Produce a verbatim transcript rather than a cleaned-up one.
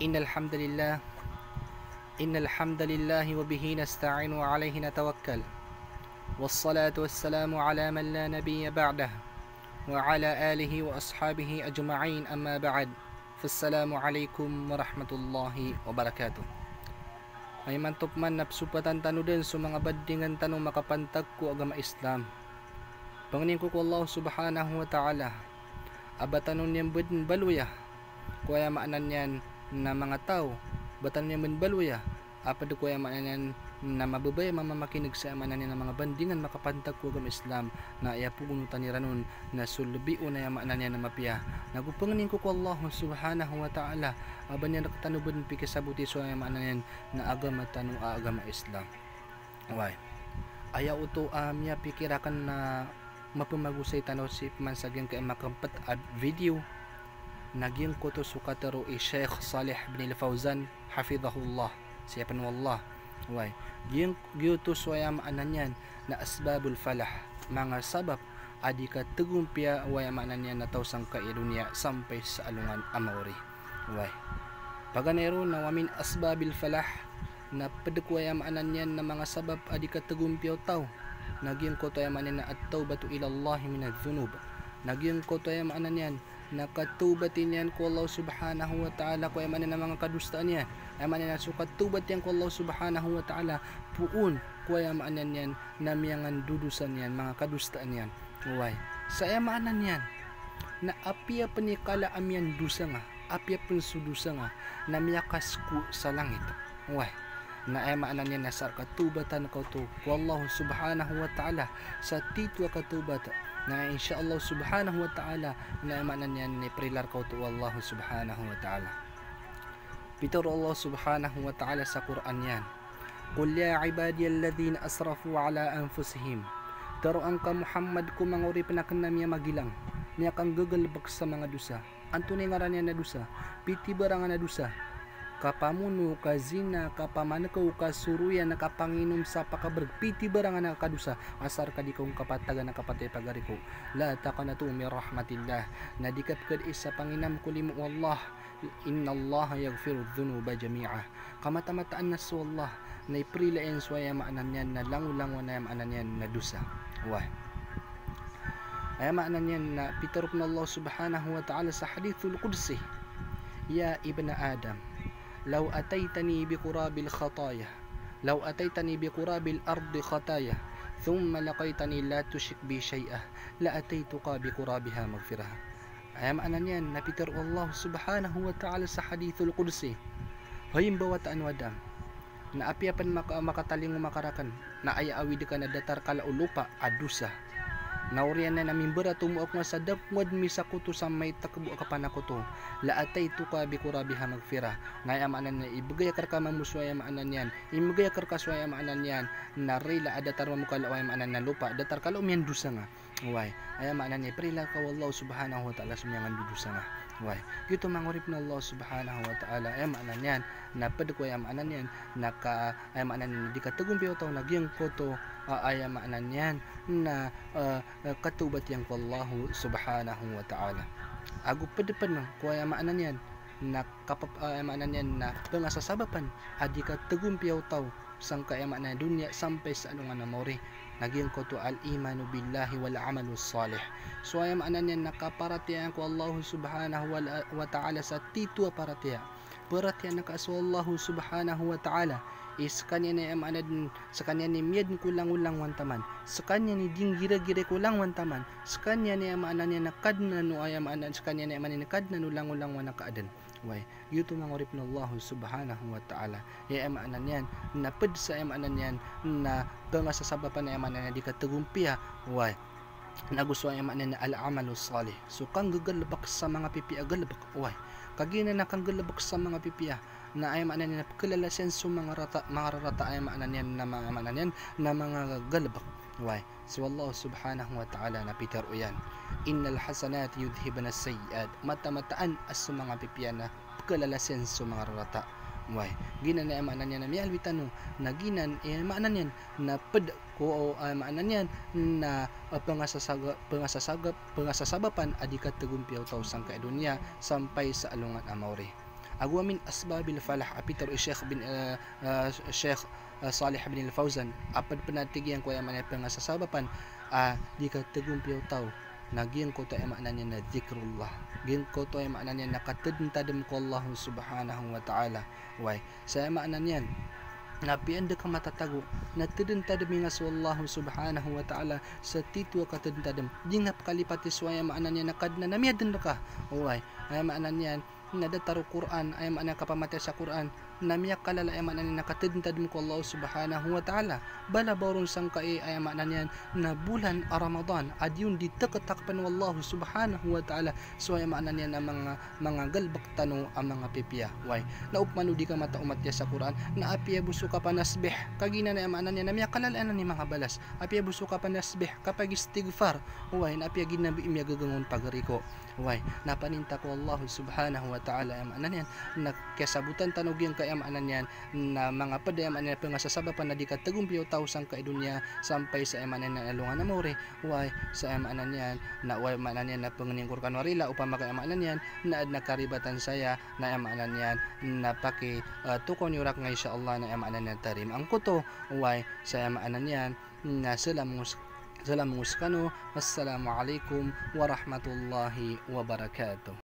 إن الحمد لله، إن الحمد لله وبه نستعين وعليه نتوكل، والصلاة والسلام على من لا نبي بعده، وعلى آله وأصحابه أجمعين، أما بعد، فالسلام عليكم ورحمة الله وبركاته. Ay mantop man na psopatan tano dn so manga bandingan tano makapantag ko agama Islam. Pangnin ko ko Allah Subhanahu wa Ta'ala a ba tano niyan bdn baloya ko aya maana niyan na manga taw, ba tano niyan bdn baloya a pd ko aya maana niyan na mababaya mamamakin'g sa aya maana niyan na manga bandingan makapantag ko agama Islam, na aya pogonotan iran on na so lbi on aya maana niyan na mapiya. Nago pangnin ko ko Allah Subhanahu wa Ta'ala a ba niyan rktano bdn pikisaboti so aya maana niyan na agama tano a agama Islam. Way. Aya oto a miyapikir akn na mapmagosay tano sii pman sa giyangkai a makmpit a video na giyangkoto so katharo i Sheikh Salih bin Al-Fawzan, hafidhahullah, sii pn o Allah. Way. Giyang, giyoto so aya maana niyan na asbabul falah, manga sabap a di katagompiya o aya maana niyan na taw sangkai a doniya sampay sa alongan a maori. Way. Paganay ron na wa min asbabil falah, na pd ko aya maana niyan na manga sabap a di katagompiya o taw, na giyangkoto aya maana niyan na at-tawbatu ilallahi minadh dhunub. Na giyangkoto aya maana niyan na katawbati niyan ko Allah Subhanahu wa Ta'ala ko aya maana niyan na manga kadosaan iyan. Aya maana niyan na so katawbat iyan ko Allah Subhanahu wa Ta'ala, poon ko aya maana niyan na miyangandodosa niyan, manga kadosaan iyan. Way. Sa aya maana niyan na apiya pn i kala a miyandosa nga, apiya pn so dosa nga na miyakasko sa langit. Way. Na aya maana niyan na sa katawbatan ka oto ko Allah Subhanahu wa Ta'ala sa tito a katawbat, na insha Allah Subhanahu wa Ta'ala na aya maana niyan na iprila rka oto o Allah Subhanahu wa Ta'ala. Pitharo o Allah Subhanahu wa Ta'ala sa Qur'an iyan, "Qul ya ibadiyalladhina asrafu ala anfusihim." Tharoa ngka Muhammad ko manga oripn akn a miyamagilang, miyakanggagalbk sa manga dosa. Antonaa i ngaran iyan a dosa? Pithibarangan a dosa. Kapamono, kazina, kapamankaw, kasoroyan, kapanginom sa pakabrg, pithibarangan a kadosa. Asar ka di ka on kapatagan a kapatay pagari ko. La taqnatu min rahmatillah. Na di ka pkhadai sa panginam ko limo o Allah. Innallaha yaghfirudh dhunuba jami'a. Ka matamataan a so Allah na iprila iyan so aya maana niyan na langolangon a aya maana niyan na dosa. Way. Aya maana niyan na pitharo pn o Allah Subhanahu wa Ta'ala sa hadithul qudsi, "Ya ibna Adam, law ataitani bi qurabil khataya, law ataitani bi qurabil ardi khataya, thumma laqitani la tushrik bi shay'a, la ataituka bi qurabiha maghfirah." Aya maana niyan na pitharo o Allah Subhanahu wa Ta'ala sa hadithul qudsi, "Hay mbawata ano Adam, na apiya pn maka-, makatalingoma ka rakn, na aya awid ka na datar kala o lopa a dosa, na oriyan iyan na mimbara tomo ako nga sa da ko nga dn misakoto sa maitk bo a kapanakoto, la ataituka bi qurabiha maghfirah." Na aya maana niyan, ibgay akn rka mambo so aya maana niyan, ibgay akn rka so aya maana niyan na rila a datar mambo kala o aya maana niyan na lopa, datar kala o miyandosa nga. Way. Aya maana niyan, iprila ka o Allah Subhanahu wa Ta'ala so miyangandodosa nga. Way. Giyoto manga oripn o Allah Subhanahu wa Ta'ala, aya maana niyan na pd ko aya maana niyan na ka, aya maana niyan na di katagompiya o taw na giyangkoto, a, aya maana niyan na, a, a, katawbat iyan ko Allah Subhanahu wa Ta'ala. Ago pd pn ko aya maana niyan na kapap-, a, aya maana niyan na pngasasabapan a di katagompiya o taw sangkai a maana doniya sampay sa alongan a maori, na giyangkoto al-imanu billahi wal amalus salih. So aya maana niyan na kaparatiyayaan ko Allah Subhanahu wa, wa Ta'ala sa tito a paratiyaya. Paratiyayaan ka so Allah Subhanahu wa Ta'ala i skaniyan i aya maana dn, skaniyan i miyadn ko langolangowan taman, skaniyan i dingiragiray ko langowan taman, skaniyan i aya maana niyan na Kadnan o aya maana, skaniyan i aya maana niyan na Kadnan o langolangowan a kaadn. Way. Giyoto manga oripn o Allah Subhanahu wa Ta'ala. Aya maana niyan na pd sa aya maana niyan na pngasasabapan aya maana niyan na di katagompiya. Way. Nago so aya maana niyan na al-amalus salih. So kanggagalbk sa manga pipiya a galbk. Way. Ka giyanan a kanggalbk sa manga pipiya na aya maana niyan na pkhalalasiyan so manga rata, manga rarata aya maana niyan na manga, maana niyan na manga galbk. Way. So Allah Subhanahu wa Ta'ala na pitharo iyan, "Innal hasanati yudhhibnas sayyi'at." Matamataan a so manga pipiya na pkhalalasiyan so manga rarata. Way. Giyanan aya maana niyan na miyaaloy tano na giyanan aya maana niyan na pd ko, aya maana niyan na, a, pngasasaga-, pngasasagap-, pngasasabapan a di katagompiya o taw sangkai a doniya sampay sa alongan a maori. Ago a min asbabil falah a pitharo i Sheikh bin, eh, eh, Sheikh, eh, Salih bin Al-Fawzan, a pd pn a tig iyan ko aya maana niyan a pngasasabapan a di katagompiya o taw na giyangkoto aya maana niyan na dhikrullah. Giyangkoto aya maana niyan na katadmtadm ko Allah subhanahu wa ta'ala. Oway, sa aya maana niyan na apiya anda ka matatago na tadmtadmi nga so Allah subhanahu wa ta'ala sa tito a katadmtadm. Di nga pkalipati so aya maana niyan na Kadnan a miyadn rka. Oway, aya maana niyan na datar o Qur'an, aya maana niyan kapamatiya sa Qur'an, na miyakalala aya maana niyan na katadmtadm ko Allah subhanahu wa ta'ala. Bala ba oron sangkai aya maana niyan na bolan a Ramadan a di on di tktapn o Allah subhanahu wa ta'ala so aya maana niyan a manga, manga galbk tano a manga pipiya. Oway, na opama o di ka mataw matiya sa Qur'an, na apiya bo so kapanasbih, kagiya na aya maana niyan na miyakalala anan i manga balas. Apiya bo so kapanasbih, kapagistighfar. Oway, na apiya giya na miyagagang on pagari ko. Oway, na paninta ko Allah subhanahu wa ta'ala aya maana niyan na kiyasabotan tano giyangkai aya maana niyan na manga pd aya maana niyan a pngasasabapan a di katagompiya o taw sangkai doniya sampay sa aya maana niyan a alongan a maori. Oway, sa aya maana niyan na oway maana niyan na pngningkor kano a rila, opama ka aya maana niyan na adn a karibatan saya na aya maana niyan na paki, eh, tokon iyo rakn, insha Allah, na aya maana niyan a tarim angkoto. Oway, sa aya maana niyan na salam ngus-, salam ngus kano. Assalamu alaikum warahmatullahi wabarakatuh.